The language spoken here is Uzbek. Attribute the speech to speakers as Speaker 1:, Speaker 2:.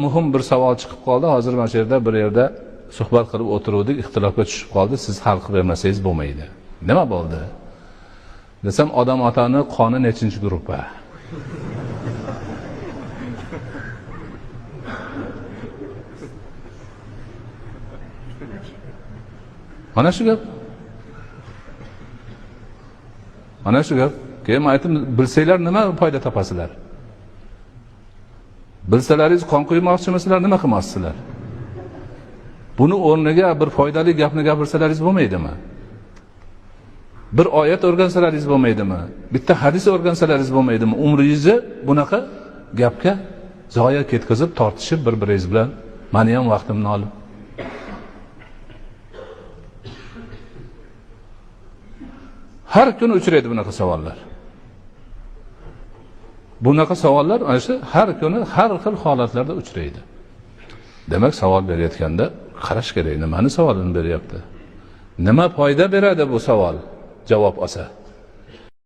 Speaker 1: Muhim bir savol chiqib qoldi. Hozir mana shu yerda bir yerda suhbat qilib o'tiruvdik, ixtilofga tushib qoldi. Siz hal qilib bermasangiz bo'lmaydi. Nima bo'ldi? Desam, odam otani qoni nechinchi gruppa? Mana shu gap. Mana shu gap. Keyin aytdim, bilsanglar nima foyda topasizlar? Bilsalaringiz qon quymoqchimisizlar, nima qilmoqchisizlar? Buni o'rniga bir foydali gapni gapirsalaringiz bo'lmaydimi? Bir oyat o'rgansalaringiz bo'lmaydimi? Bitta hadis o'rgansalaringiz bo'lmaydimi? Umringizni bunaqa gapga zoya ketkazib, tortishib bir-biringiz bilan meni ham vaqtimni olib. Har kuni uchraydi bunaqa savollar. Bunaqa savollar ana shu har kuni har xil holatlarda uchraydi. Demak, savol berayotganda qarash kerak, nimani savolini beryapti? Nima foyda beradi bu savol javob olsa?